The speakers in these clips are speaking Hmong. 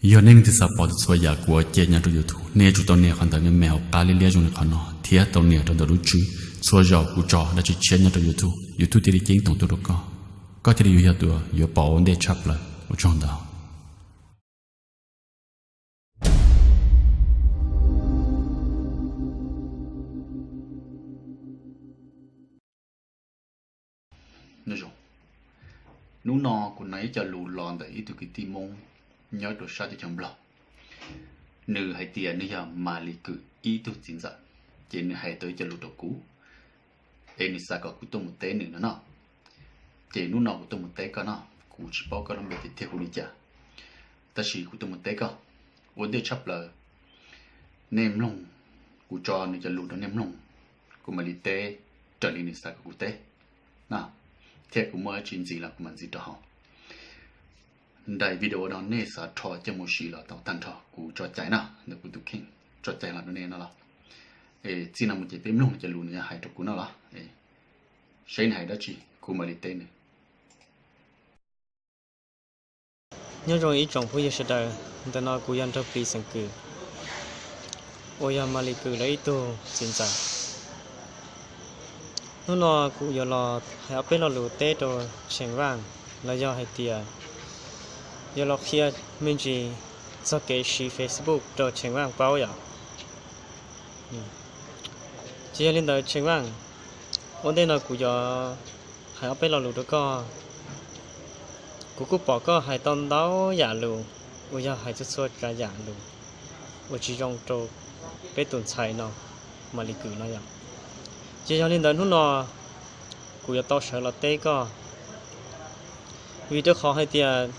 Yog nej leej twg xav pom txhua yam kuv ua ke nyob rau YouTube, nej yuav tsum tau nias qhov ntawv me me hauv qab liab liab zoo li qhov no thiab tau nias rau ntawm lub tswb. Txhua zaus kuv tso dab tsi tshiab nyob rau YouTube, YouTube thiaj li ceeb toom tuaj rau koj, koj thiaj li yuav yog tus yuav pom ua ntej tshaj plaws. Ua tsaug ntau. Hnub no kuv hnov ib co lus los ntawm ib tug kwv tij Hmoob nyob rau sab teb chaws Nplog. Nws hais tias nws yog Maly Kue ib tug txiv ntxawm, ces nws hais tau ib co lus rau kuv, es nws xav kom kuv tuaj mus teb nws no no. Ces hnub no kuv tuaj mus teb koj no, kuv tsis paub koj lub npe tiag tiag hu li cas, tab sis kuv tuaj mus teb koj. Ua ntej tshaj plaws, nej mloog, kuv tso nws cov lus rau nej mloog, kuv mam li teb raws li nws xav kom kuv teb na, thiab kuv muaj dab tsi ntxiv los kuv mam ntxiv rau hauv. Daim video no nej xav rho coj mus siv los tau tag nrho, kuv tso cai na, ntawm kuv tus kheej tso cai los rau nej no los. Es txij no mus ces peb mloog nws cov lus nws hais rau kuv no los, saib nws hais dab tsi kuv mam li teb nws. Nyob zoo ib tsoom phooj ywg sawv daws, ntawm no kuv yog Nraug Plis xeem Kws, uas yog Maly Kue lawv ib tug txiv ntxawm. Hnub no kuv yuav los hais ob peb lo lus teb rau Tsheej Vaj, los yog hais tias yuav los qhia me ntsis txog kev siv Facebook rau Tsheej Vaj paub yom. Ces yog li ntawd Tsheej Vaj, ua ntej no kuv yuav hais ob peb lo lus rau koj. Kuv kuj pom koj hais tau ntau yam lus uas yog hais txhua txhua tsav yam lus uas tsis zoo rau peb tus ntxhais no, Maly Kue no yom. Ces yog li ntawd hnub no kuv yuav tau sawv los teb koj, vim rau qhov hais tias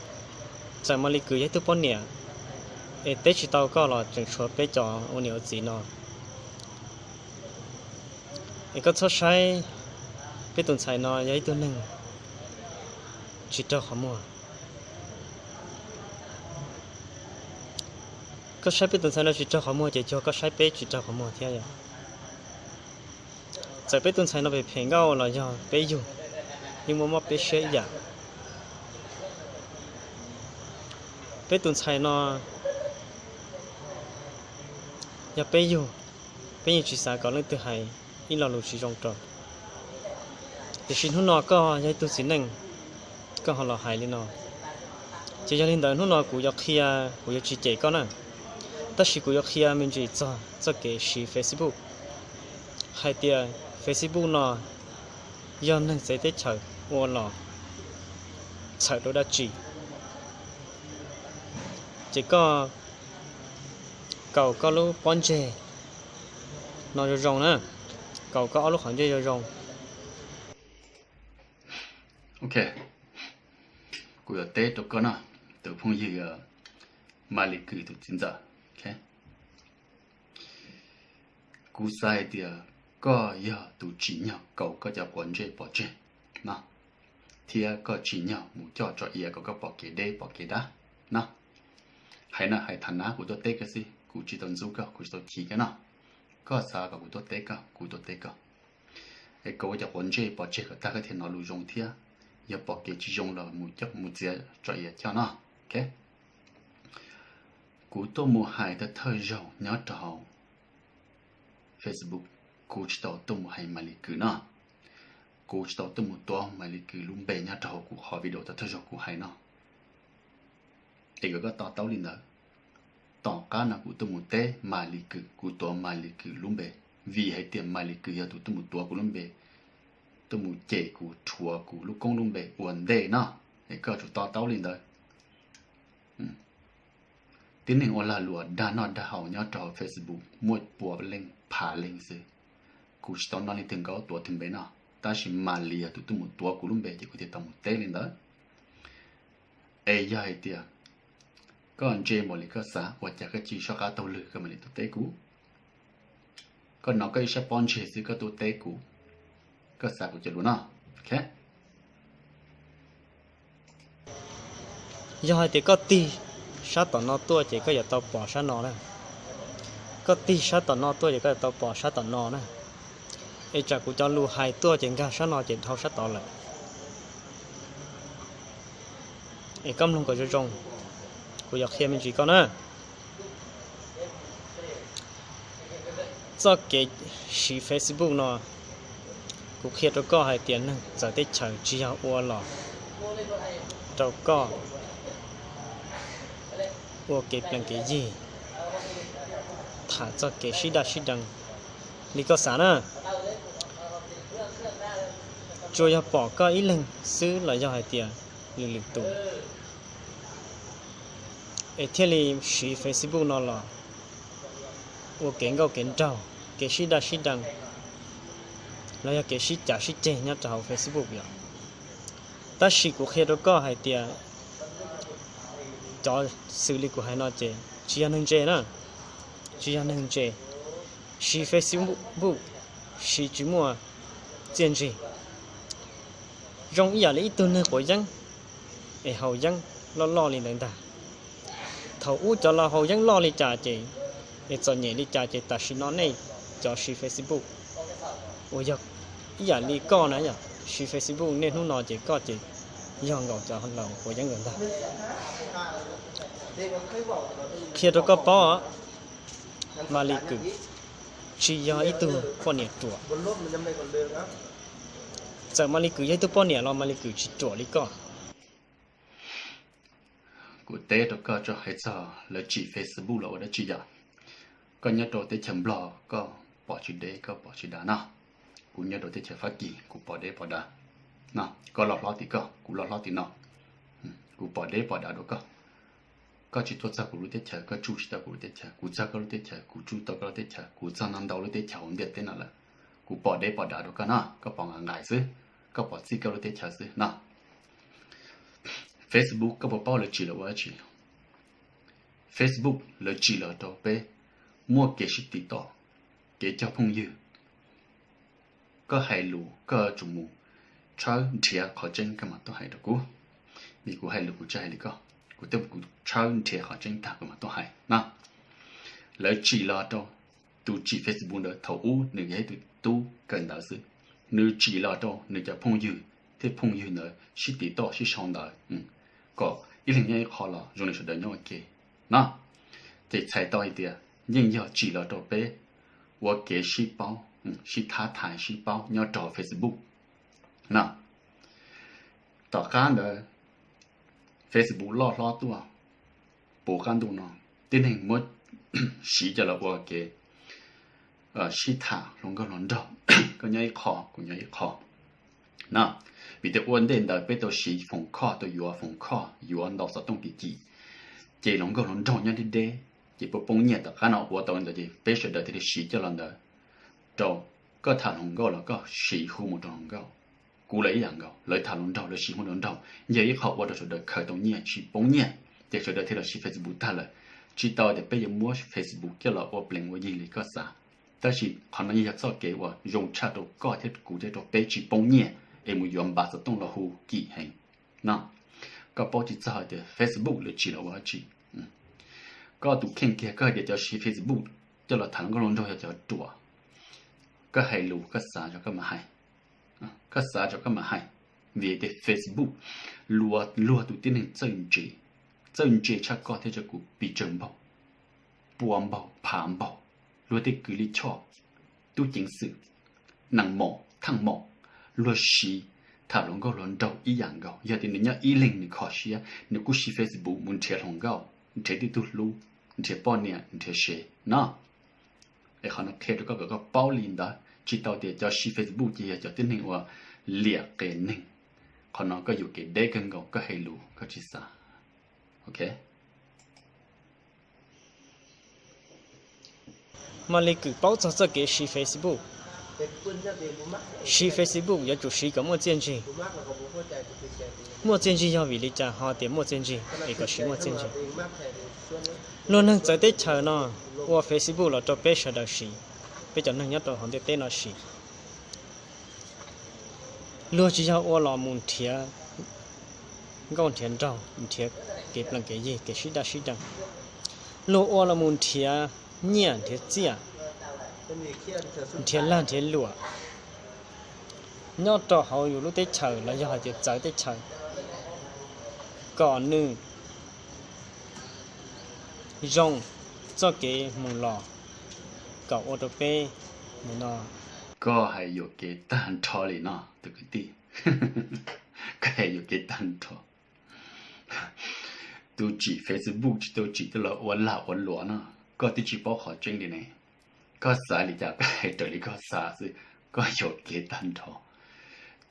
txawm Maly Kue yog ib tug poj niam es teb tsis tau koj los tseem tshuav peb cov ua niam ua txiv no. Es koj txhob saib peb tus ntxhais no yog ib tug neeg tsis raug qhov muag. Koj saib peb tus ntxhais no tsis raug qhov muag ces cuag koj saib peb tsis raug qhov muag thiab yom. Txawm peb tus ntxhais no phem phem nkauj los yog peb yug, yeej muaj mob peb siab ib yam. Peb tus ntxhais no yog peb yug, peb yeej tsis xav kom leej twg hais ib lo lus tsis zoo rau. Tiam sis hnub no koj yog ib tug txiv neej, koj ho los hais li no. Ces yog li ntawd hnub no kuv yuav qhia, kuv yuav tsis cem koj na, tab sis kuv yuav qhia me ntsis txog txoj kev siv Facebook, hais tias Facebook no yog neeg txawv teb chaws ua los txhawm rau dab tsi. Ces koj kaus koj lub pob ntseg no zoo zoo na, kaus koj ob lub qhov ntsej zoo zoo. Ok, kuv yuav teb rau koj no, tus phooj ywg Maly Kue tus txiv ntxawm. Kuv xav hais tias koj yog tus tsim nyog kaus koj cov quav ntsej pov tseg no, thiab koj tsim nyog mus coj tso iav kom koj pom kev deb pom kev dab no. Hais no hais tham nav kuv tuaj teb koj xwb, kuv tsis tau ntxub koj, kuv tsis tau chim koj no. Koj xav kom kuv tuaj teb koj, kuv tuaj teb koj. Es kaus koj cov quav ntsej pov tseg kom tag koj thiaj hnov lus zoo thiab, yog pom kev tsis zoo los mus coj mus txiav tso iav coj no. Kuv tuaj mus hais thawj thawj zaug nyob rau hauv Facebook, kuv tsis tau tuaj mus hais Maly Kue no. Kuv tsis tau tuaj mus tuav Maly Kue lub npe nyob rau hauv kuv qhov video thawj thawj zaug kuv hais no. Es kom koj to taub li ntawd. Tom qab no kuv tuaj mus teb Maly Kue, kuv tuav Maly Kue lub npe, vim hais tias Maly Kue yog tus tuaj mus tuav kuv lub npe, tuaj mus cem kuv, rhuav kuv lub koob lub npe ua ntej no. Es koj tsum to taub li ntawd. Tib neeg ua lag luam dag noj dag haus nyob rau hauv Facebook muaj pua leej phav leej xwb. Kuv tsis tau noj leej twg nkaub tuav twg npe no, tab sis Maly yog tus tuaj mus tuav kuv lub npe ces kuv thiaj tau mus teb li ntawd. Es yog hais tias koj ntse npaum li koj xav, ua cas koj tsis soj qab taug lw koj mam li tuaj teb kuv? Koj hnov koj ib sab pob ntseg xwb koj tuaj teb kuv, koj xav kuv cov lus no. Yog hais tias koj tig sab tom no tuaj ces koj yuav tau pom sab no na. Koj tig sab tom no tuaj ces koj yuav tau pom sab tom no na. Es tsam kuv cov lus hais tuaj ces nkag sab no ces dhau sab tod lawm. Es koj mloog kom zoo zoo. Kuv yuav qhia me ntsis koj na. Txoj kev siv Facebook no, kuv qhia rau koj hais tias neeg txawv teb chaws tsis yog ua los rau koj ua kev plees kev yig, tham txoj kev sib daj sib deev li koj xav na. Tsuas yog pom koj ib leeg xwb los yog hais tias lwm lwm tus es thiaj li siv Facebook no los ua kev nkauj kev nraug, kev sib daj sib deev, los yog kev sib cav sib ceg nyob rau hauv Facebook yom. Tab sis kuv qhia rau koj hais tias cov xws li kuv hais no ces tsis yog neeg ntse na, tsis yog neeg ntse. Siv Facebook siv tsis muaj txiaj ntsig, zoo ib yam li ib tug neeg quav yeeb es haus yeeb loj loj li ntawd ntag. Thaum ub cov laus haus yeeb loj li cas ces, es txom nyem li cas ces tam sim no nej cov siv Facebook uas yog ib yam li koj na yom, siv Facebook niaj hnub no ces koj ces yog nkaus cov laus quav yeeb ntawd ntag. Qhia rau koj paub, Maly Kue tsis yog ib tug poj niam ruam. Txawm Maly Kue yog ib tug poj niam los Maly Kue tsis ruam li koj. Kuv teb rau koj tso, hais txog lawv tsim Facebook los ua dab tsi yom. Koj nyob rau teb chaws Nplog koj pom tsis deb koj pom tsis dav no. Kuv nyob rau teb chaws Fab Kis kuv pom deb pom dav. No koj loj hlob tim koj, kuv loj hlob tim no. Kuv pom deb pom dav dua koj. Koj tsis tuaj txog kuv lub teb chaws, koj tsuj tsis tau kuv lub teb chaws, kuv txog koj lub teb chaws, kuv tsuj tau koj lub teb chaws, kuv txog no ntau lub teb chaws hauv ntiaj teb no lawm. Kuv pom deb pom dav dua koj no, koj pom nqaim nqaim xwb, koj pom txij koj lub teb chaws xwb no. Facebook koj puas paub lawv tsim los ua dab tsi? Facebook lawv tsim los rau peb muaj kev sib tiv toj, kev cog phooj ywg. Koj hais lus koj yuav tsum mus tshawb nrhiav qhov tseeb koj mam tuaj hais rau kuv. Vim kuv hais lus kuv tsis hais li koj, kuv twb kuv tshawb nrhiav qhov tseeb tag kuv mam tuaj hais na. Lawv tsim los rau tus tsim Facebook ntawd thaum ub nws yog ib tug tub kawm ntawv xwb, nws tsim los rau nws cov phooj ywg thiab phooj ywg ntawd sib tiv toj sib sau ntawv kom ib leeg nyob ib qho los zoo li sawv daws nyob ua ke no. Ces txhais tau hais tias yeej yog tsim los rau peb ua kev sib paub, sib thab thaiv sib paub nyob rau Facebook no. Tom qab ntawd Facebook loj hlob tuaj puv qab ntuj no, tib neeg muab siv coj los ua kev sib tham hluas nkauj hluas nraug, koj nyob ib qho kuv nyob ib qho no. Vim tias ua ntej ntawd peb tau siv foom khoj, tau yuav foom khoj, yuav ntaus xov tooj kim kim, ces hluas nkauj hluas nraug nyob deb deb, ces puas poob nyiaj. Tom qab no ua tau li ntawd ces peb sawv daws thiaj li siv coj los ntawd rau koj tham hluas nkauj los koj siv hu mus rau hluas nkauj. Kuv los ib yam nkaus, lawv tham hluas nraug lawv siv hu hluas nraug, yog ib qho ua rau sawv daws khaws tau nyiaj tsis poob nyiaj, ces sawv daws thiaj los siv Facebook tag lawm. Tsis tau tias peb yuav muab Facebook coj los ua plees ua yi li koj xav, tab sis qhov no yeej yog txoj kev uas zoo tshaj rau koj thiab kuv thiab rau peb tsis poob nyiaj es mus yuav npav xov tooj los hu kim heev no. Koj paub tsis txog tias Facebook lawv tsim los ua dab tsi. Koj tus kheej kiag koj hais tias cov siv Facebook coj los tham hluas nkauj hluas nraug yog cov ruam. Koj hais lus koj xav zog koj mam hais, koj xav zog koj mam hais. Vim tias Facebook luag tus tib neeg txawj ntse, txawj ntse tshaj koj thiab tshaj kuv pes tsawg npaug, pua npaug phav npaug. Luag tej kws lij choj, tub ceev xwm, nees maum thaaj maum, luag siv tham hluas nkauj hluas nraug ib yam nkaus. Yog tias nws nyob ib leeg nws kho siab nws kuj siv Facebook mus nrhiav hluas nkauj, nrhiav tej tug hlub, nrhiav poj niam nrhiav sev no. Es qhov no qhia rau koj kom koj paub li ntawd, tsis tau tias cov siv Facebook ces yog cov tib neeg uas liam qias neeg. Qhov no koj yuam kev deb kawg nkaus, koj hais lus koj tsis xav. Maly Kue paub txog txoj kev siv Facebook. Siv Facebook yuav tsum siv kom muaj txiaj ntsig. Muaj txiaj ntsig yog vim li cas ho tias muaj txiaj ntsig es kom siv muaj txiaj ntsig? Luag neeg txawv teb chaws no ua Facebook los rau peb sawv daws siv, peb cov neeg nyob rau hauv ntiaj teb no siv. Luag tsis yog ua los mus nrhiav nkauj nrhiav nraug, nrhiav kev plees kev yig, kev sib daj sib deev. Luag ua los mus nrhiav nyiaj nrhiav txiaj, nrhiav lag nrhiav luam nyob rau hauv yus lub teb chaws los yog hais tias txawv teb chaws, kom nws Zoo txoj kev mus los kom ua rau peb nim no. Koj hais yuam kev tag nrho li no tus kwv tij. Koj hais yuam kev tag nrho. Tus tsim Facebook tsis tau tsim coj los ua lag ua luam no, koj twb tsis paub qhov tseeb li ne. Koj xav li cas koj hais raws li koj xav xwb, koj yuam kev tag nrho.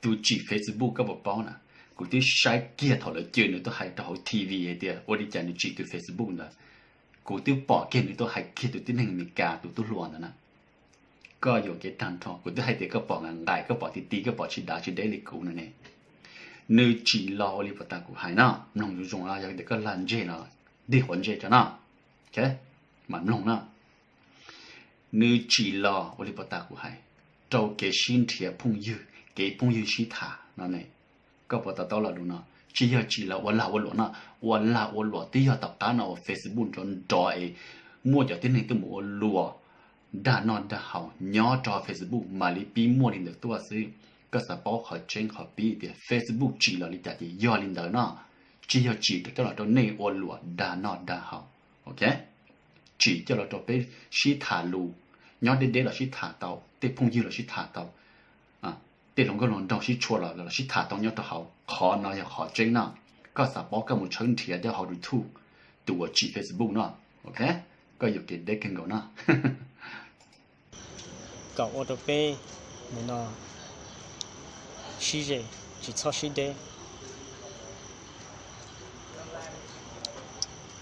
Tus tsim Facebook koj puas paub na, kuv twb saib kiag thaum lawv cem nws tuaj hais rau hauv T V hais tias ua li cas nws tsim tus Facebook ntawd. Kuv twb pom kiag nws tuaj hais kiag tus tib neeg Amelikas tus tub hluas ntawd na. Koj yuam kev tag nrho, kuv twb hais tias koj pom nqaim nqaim, koj pom ti ti, koj pom tsis dav tsis deb li kuv no ne. Nws tsim los ua li puas tas kuv hais no, mloog zoo zoo no, yog tias koj lag ntseg no, dig quav ntsej tso no, mam mloog na. Nws tsim los ua li puas tas kuv hais, rau kev sib nrhiav phooj ywg, kev phooj ywg sib tham no ne. Koj puas to taub lo lus no? Tsis yog tsim los ua lag ua luam no, ua lag ua luam twb yog tom qab no uas Facebook nrov nrov es muaj cov tib neeg tuaj mus ua luam dag noj dag haus nyob rau Facebook mam li pib muaj li ntawd tuaj xwb. Koj xav paub qhov tseeb qhov pib tias Facebook tsim los li cas ces yog li ntawd no, tsis yog tsim coj los rau nej ua luam dag noj dag haus, ok? Tsim coj los rau peb sib tham lus, nyob deb deb los sib tham tau, tej phooj ywg los sib tham tau, tej hluas nkauj hluas nraug sib tshua los los sib tham tau nyob rau hauv. Qhov no yog qhov tseeb no. Koj xav paub koj mus tshawb nrhiav nyob hauv YouTube tus uas tsim Facebook no, ok? Koj yuam kev deb kawg nkaus no. Kom ua rau peb nim no sib ze, tsis txhob sib deb,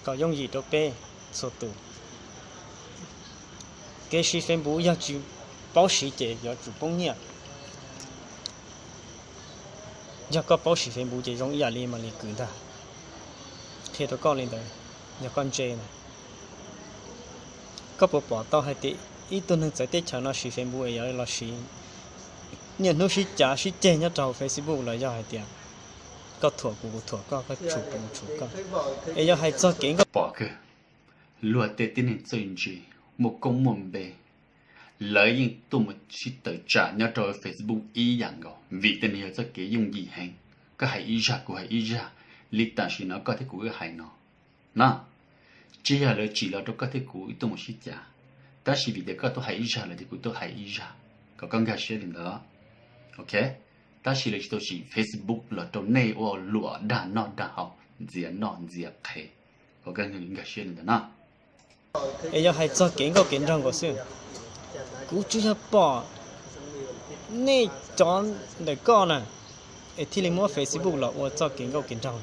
kom yooj yim rau peb txhua tus. Kev siv Facebook yog tsis paub siv ces yuav tsum poob nyiaj. Yog koj paub siv Facebook ces zoo ib yam li Malis Kwm ntag. Qhia rau koj li ntawd, yog koj ntse na. Koj puas pom tau hais tias ib tug neeg txawv teb chaws no siv Facebook es yuav los siv niaj hnub sib cav sib ceg nyob rau hauv Facebook los yog hais tias koj thuam kuv, kuv thuam koj, koj tshum kuv, kuv tshum koj? Es yog hais txog kev nkauj pom kawg, luag tej tib neeg txawj ntse, muaj koob muaj npe, lawv yeej tuaj mus sib tawm tsam nyob rau Facebook ib yam nkaus vim tej no yog txoj kev yooj yim heev. Koj hais ib zaj kuv hais ib zaj, li tam sim no koj thiab kuv wb hais no na. Tsis yog lawv tsim los rau koj thiab kuv wb tuaj mus sib cav, tab sis vim tias koj tuaj hais ib zaj lawv ces kuv tuaj hais ib zaj, kom koj nkag siab li ntawd, ok? Tab sis lawv tsis tau tsim Facebook los rau nej ua luam dag noj dag haus, ntxias noj ntxias qhev, kom koj nkag siab li ntawd na. Es yog hais txog kev nkauj kev nraug nkaus xwb, kuv tsuas yog pom nej cov ntawm koj na, es thiaj li muab Facebook los ua txoj kev nkauj kev nraug.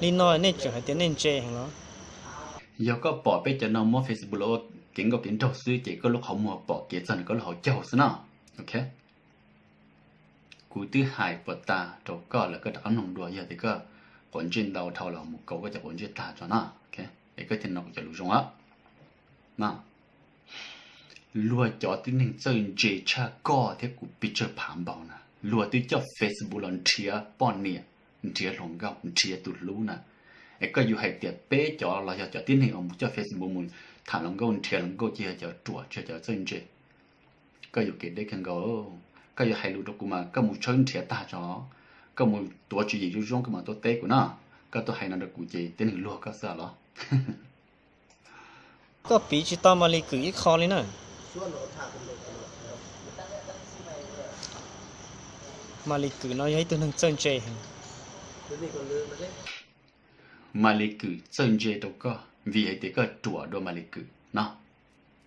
Li no nej tseem hais tias nej ntse heev los? Yog koj pom peb cov no muab Facebook los ua kev nkauj kev nraug xwb ces koj lub qhov muag pom kev txog nws koj lub hauv caug xwb na, ok? Kuv twb hais puas tas rau koj lawm, koj rov qab mloog dua, yog tias koj quav ntsej ntau dhau los mus kaus koj cov quav ntsej tag tso na, es koj thiaj no kuv cov lus zoo. Luag cov tib neeg txawj ntse tshaj koj thiab kuv pes tsawg phav npaum na, luag twb coj Facebook los nrhiav poj niam, nrhiav hluas nkauj, nrhiav tus hlub na. Es koj yuav hais tias peb cov los yog cov tib neeg uas mus coj Facebook mus tham hluas nkauj nrhiav hluas nkauj ces yog cov ruam tsis yog cov txawj ntse. Koj yuam kev deb kawg nkaus. Koj yuav hais lus rau kuv mas koj mus tshawb nrhiav tag tso, koj mus tuav tswv yim zoo zoo koj mam tuaj teb kuv na. Koj tuaj hais no rau kuv ces tib neeg luag koj xwb los? Koj piv tsis tau Malis Kwm ib qho li na. Malis Kwm no yog ib tug neeg txawj ntse heev. Malis Kwm txawj ntse rau koj vim hais tias koj ruam dua Malis Kwm no.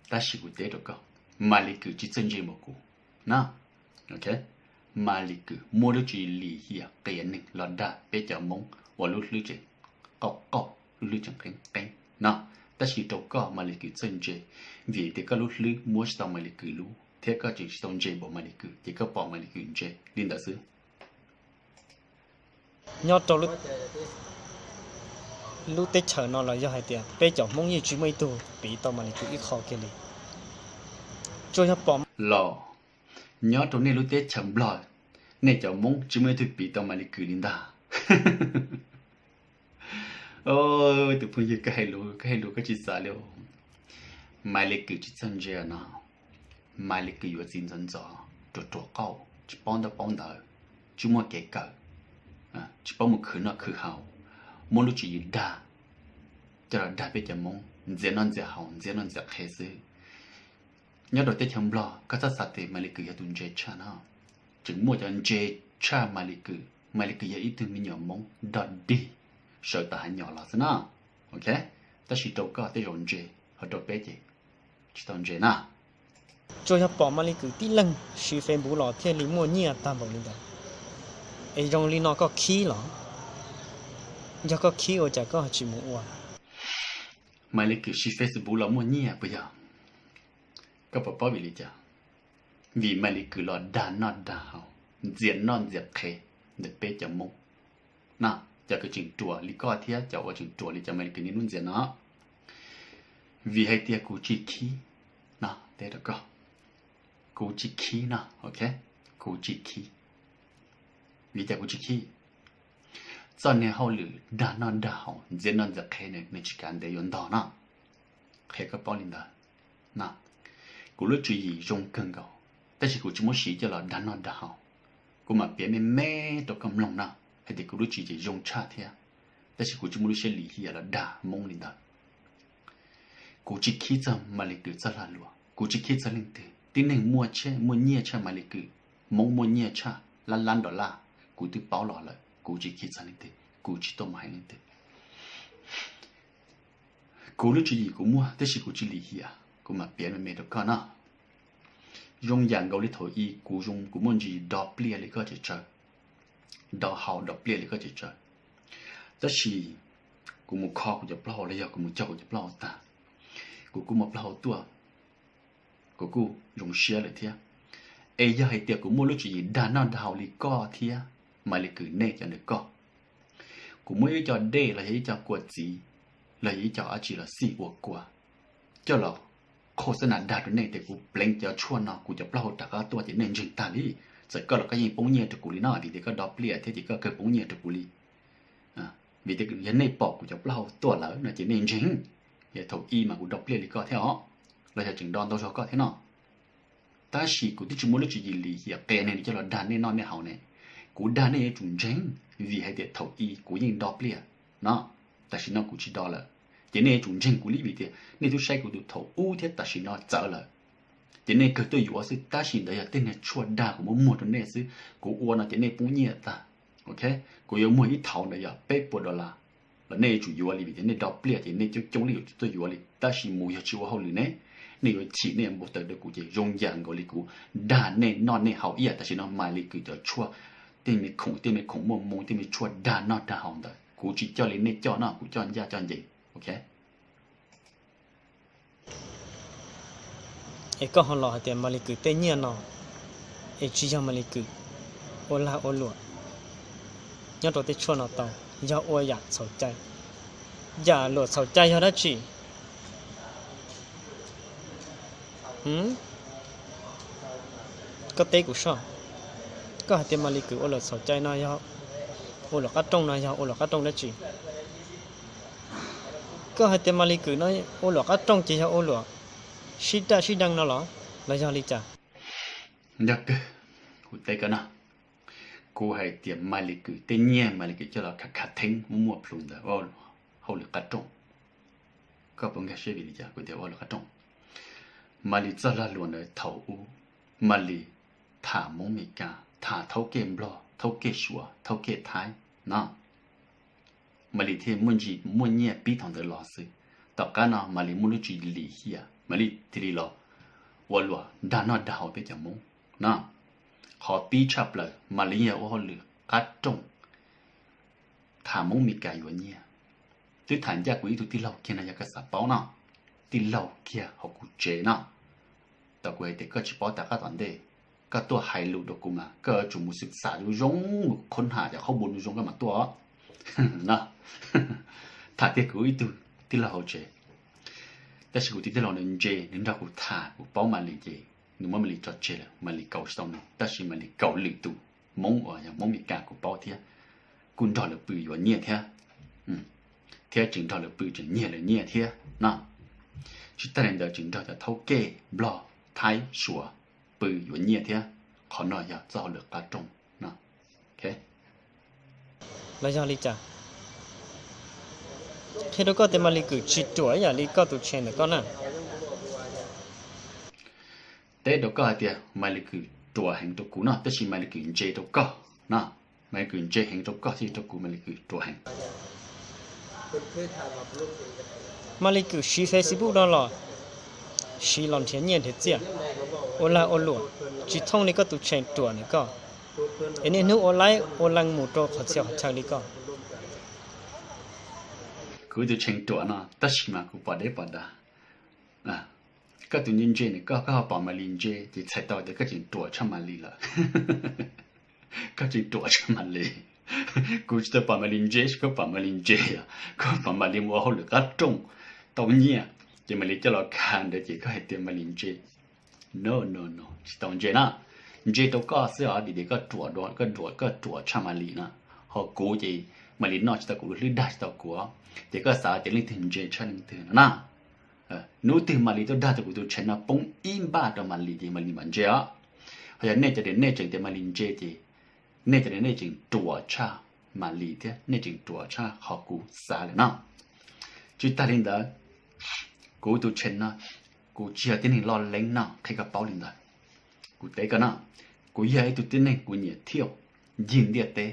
Tab sis kuv teb rau koj, Malis Kwm tsis txawj ntse npaum kuv na. Malis Kwm muab lub tswv yim lim hiam qias neeg los dag peb cov Hmoob uas lub hlwb tseem qauj qauj, lub hlwb tseem qeeb qeeb no. Tab sis rau koj Malis Kwm txawj ntse vim tias koj lub hlwb muab tsis tau Malis Kwm lub thiab koj tseem tsis tau ntse npaum Malis Kwm ces koj pom Malis Kwm ntse li ntawd xwb. Nyob rau lub teb chaws no los yog hais tias peb cov Hmoob yeej tsis muaj ib tug piv tau Malis Kwm ib qho kiag li. Tsuas yog pom los nyob rau nej lub teb chaws Nplog, nej cov Hmoob tsis muaj ib tug piv tau Malis Kwm li ntag. Tus phooj ywg, koj hais lus koj tsis xav li. Malis Kwm tsis txawj ntse no. Malis Kwm yuav txiv ntxov ntxov, ruam ruam qauj, tsis paub ntaub paub ntawv, tsis muaj kev kawm, tsis paub mus khwv noj khwv haus, muab lub tswv yim dag, coj los dag peb cov Hmoob ntxias noj ntxias haus, ntxias noj ntxias qhev xwb. Nyob rau teb chaws Nplog koj txhob xav tias Maiv Lis Kwm yog tus ntse tshaj no, tseem muaj cov ntse tshaj Maiv Lis Kwm. Maiv Lis Kwm yog ib tug me nyuam Hmoob dog dig, sawv tom hav nyom los xwb no. Ok, tab sis rau koj tej zaum ntse, ho rau peb ces tsis tau ntse na. Tsuas yog pom Maiv Lis Kwm tib leeg siv Facebook los thiaj li muaj nyiaj tag npaum li ntawd, es zoo li no koj khib los? Yog koj khib ua cas koj tsis mus ua? Maiv Lis Kwm siv Facebook los muaj nyiaj puas yog? Koj puas paub vim li cas? Vim Maiv Lis Kwm los dag noj dag haus, ntxias noj ntxias qhev ntawm peb cov Hmoob no, cov uas tseem ruam li koj thiab cov uas tseem ruam li cov Maiv Lis Kwm niaj hnub ntxias no. Vim hais tias kuv tsis khib no, teb rau koj, kuv tsis khib no, ok, kuv tsis khib. Vim cas kuv tsis khib? Txoj niag hauj lwm dag noj dag haus ntxias noj ntxias qhev ne, nws tsis kav ntev yuav ntog no, qhia koj paub li ntawd. Kuv lub tswv yim zoo kawg nkaus, tab sis kuv tsis muab siv coj los dag noj dag haus. Kuv mam piav me me rau koj mloog no, hais tias kuv lub tswv yim zoo tshaj thiab, tab sis kuv tsis muaj lub siab lim hiam los dag Hmoob li ntawd. Kuv tsis khib txog Maiv Lis Kwm txoj lag luam, kuv tsis khib txog leej twg. Tib neeg muaj tshaj, muaj nyiaj tshaj Maiv Lis Kwm, Hmoob muaj nyiaj tshaj lab lab dollar, kuv twb paub los lawm, kuv tsis khib txog leej twg, kuv tsis tuaj mus hais leej twg. Kuv lub tswv yim kuv muaj, tab sis kuv tsis lim hiam, kuv mam piav me me rau koj no. Zoo yam nkaus li thaum i kuv zoo, kuv muaj ntsis dog pliaj li koj tseem tsawg, dog haus dog pliaj li koj tseem tsawg, tab sis kuv mus kho kuv cov plaub hau los yog kuv mus cog kuv cov plaub hau tag, kuv kuj muaj plaub hau tuaj, kuv kuj zoo siab lawm thiab. Es yog hais tias kuv muaj lub tswv yim dag noj dag haus li koj thiab Maiv Lis Kwm nej cov ntawm koj, kuv muab ib co dej los yog ib co kua txiv los yog ib co dab tsi los xij ua kua coj los qhua xab nas dag rau nej tias kuv pleev cov tshuaj no kuv cov plaub hau rov qab tuaj ces nej ntseeg tag li. Txawm koj los koj yeej poob nyiaj rau kuv li no, vim tias koj dog pliaj thiab ces koj kawg poob nyiaj rau kuv li. Vim tias yog nej pom kuv cov plaub hau tuaj lawm no ces nej ntseeg. Yog thaum i mas kuv dog pliaj li koj thiab os, los yog tseem dog ntau zog koj thiab no. Tab sis kuv twb tsis muaj lub tswv yim lim hiam qia nej coj los dag nej noj nej haus ne. Kuv dag nej yuav tsum ntseeg, vim hais tias thaum i kuv yeej dog pliaj no, tam sim no kuv tsis dog lawm. Ces nej yuav tsum ntseeg kuv li, vim tias nej twb saib kuv tus thaum ub thiab tam sim no txawv lawm. Ces nej kawg tuaj yuav xwb, tab sis ntawd yog tej niag tshuaj dag kuv muab muag rau nej xwb. Kuv ua no ces nej poob nyiaj tag. Ok, kuv yuav muag ib thauv ntawd yog peb puas dollar los nej yuav tsum yuav li, vim tias nej dog pliaj ces nej coob coob li yuav tsum tuaj yuav li. Tab sis mus yog tsis ua hauj lwm ne, nej yuav chim nej yuav npau taws rau kuv ces zoo yam nkaus li kuv dag nej noj nej haus ib yam tam sim no Maiv Lis Kwm cov tshuaj, tej me khoom tej me khoom muaj moo tej me tshuaj dag noj dag haus ntawd kuv tsis coj li nej coj no, kuv coj ncaj coj ncees. Ok. Es koj ho los hais tias Maiv Lis Kwm tej nyiaj no es tsis yog Maiv Lis Kwm ua lag ua luam nyob rau tej tshuaj no tau, yog ua yam txhaum cai. Yam luam txhaum cai yog dab tsi? Koj teb kuv soj, koj hais tias Maiv Lis Kwm ua luam txhaum cai no yog, ua luam qab rooj no yog ua luam qab rooj dab tsi? Koj hais tias Maiv Lis Kwm no ua luam qab rooj ces yog ua luam sib daj sib deev no los, los yog li cas? Yog kawg, kuv teb koj no, kuv hais tias Maiv Lis Kwm tej nyiaj Maiv Lis Kwm coj los khav khav theeb muaj muaj plhus ntawd ua hauj lwm qab rooj. Koj puas nkag siab vim li cas kuv tias ua hauj lwm qab rooj? Maiv Lis txoj lag luam ntawd thaum ub, Maiv Lis tham Hmoob Mes Kas, tham thaub kej Nplog, thaub kej Suav, thaub kej Thaib no. Maiv Lis thiaj muaj ntsis muaj nyiaj pib thaum ntawd los xwb. Tom qab no Maiv Lis muaj lub tswv yim lim hiam, Maiv Lis thiaj li los ua luam dag noj dag haus peb cov Hmoob no. Qhov pib tshaj plaws Maiv Lis yog ua hauj lwm qab rooj, tham Hmoob Mes Kas yuav nyiaj. Twb tham ncaj kuv ib tug tij laug kiag no yog koj xav paub no, tij laug kiag hauv kuv tsev no. Tau kuv hais tias koj tsis paub tas qab tom ntej, koj tuaj hais lus rau kuv mas koj yuav tsum mus xwm xam zoo zoo, mus khoob ham cov qhaub npua zoo zoo koj mam tuaj no. Tham kiag kuv ib tug tij laug hauv tsev, tab sis kuv tus tij laug ntawd ntse, nws nrog kuv tham kuv paub Maiv Lis ces nws muab Maiv Lis tso tseg lawm, Maiv Lis kaus tsis tau nws, tab sis Maiv Lis kaus lwm tus Hmoob uas yog Hmoob Mes Kas kuv paub thiab, kuj nrog lawv pw yuav nyiaj thiab, thiab tseem nrog lawv pw tseem nyiag lawv nyiaj thiab no. Tsis tas li ntawd tseem nrog cov thaub kej Nplog, Thaib, Suav pw yuav nyiaj thiab. Qhov no yog txoj hauj lwm qab rooj no. Los yog li cas? Qhia rau koj tias Maiv Lis Kwm tsis ruam ib yam li koj tus tshee ntawm koj na. Teb rau koj hais tias Maiv Lis Kwm ruam heev rau kuv no, tab sis Maiv Lis Kwm ntse rau koj no. Maiv Lis Kwm ntse heev rau koj thiab rau kuv, Maiv Lis Kwm ruam heev. Maiv Lis Kwm siv Facebook no los siv los nrhiav nyiaj nrhiav txiaj, ua lag ua luam, tsis thooj li koj tus tshee ruam ntawm koj, es niaj hnub ua laib ua lees mus rau qhov txhia qhov chaw li koj. Kuv tus tshee ruam no tab sis mas kuv pom deb pom dav. Koj tus ntse ntse ntawm koj, koj ho pom Maiv Lis ntse ces txhais tau tias koj tseem ruam tshaj Maiv Lis lawm. Koj tseem ruam tshaj Maiv Lis. Kuv tsis tau pom Maiv Lis ntse, koj pom Maiv Lis ntse os, koj pom Maiv Lis mus ua hauj lwm qab rooj tau nyiaj, ces Maiv Lis coj los khav ntawd ces koj hais tias Maiv Lis ntse. No no no, tsis tau ntse na. Ntse rau koj xwb os, vim tias koj ruam, koj ruam, koj ruam tshaj Maiv Lis na. Ho kuv ces Maiv Lis noj tsis tau kuv lub hlwb, dag tsis tau kuv, ces koj xav tias leej twg ntse tshaj leej twg no na. Hnub twg Maiv Lis tuaj dag tau kuv tus tshee no poob ib npaj rau Maiv Lis ces Maiv Lis mam ntse os. Ho yog nej cov tias nej tseem tias Maiv Lis ntse ces nej cov tias nej tseem ruam tshaj Maiv Lis thiab nej tseem ruam tshaj qhov kuv xav lawm no. Tsis tag li ntawd, kuv tus tshee no, kuv tsis yog tib neeg loj leeb no, qhia koj paub li ntawd. Kuv teb koj no, kuv yog ib tug tib neeg kuv nyiam thiaj ncig ntiaj teb,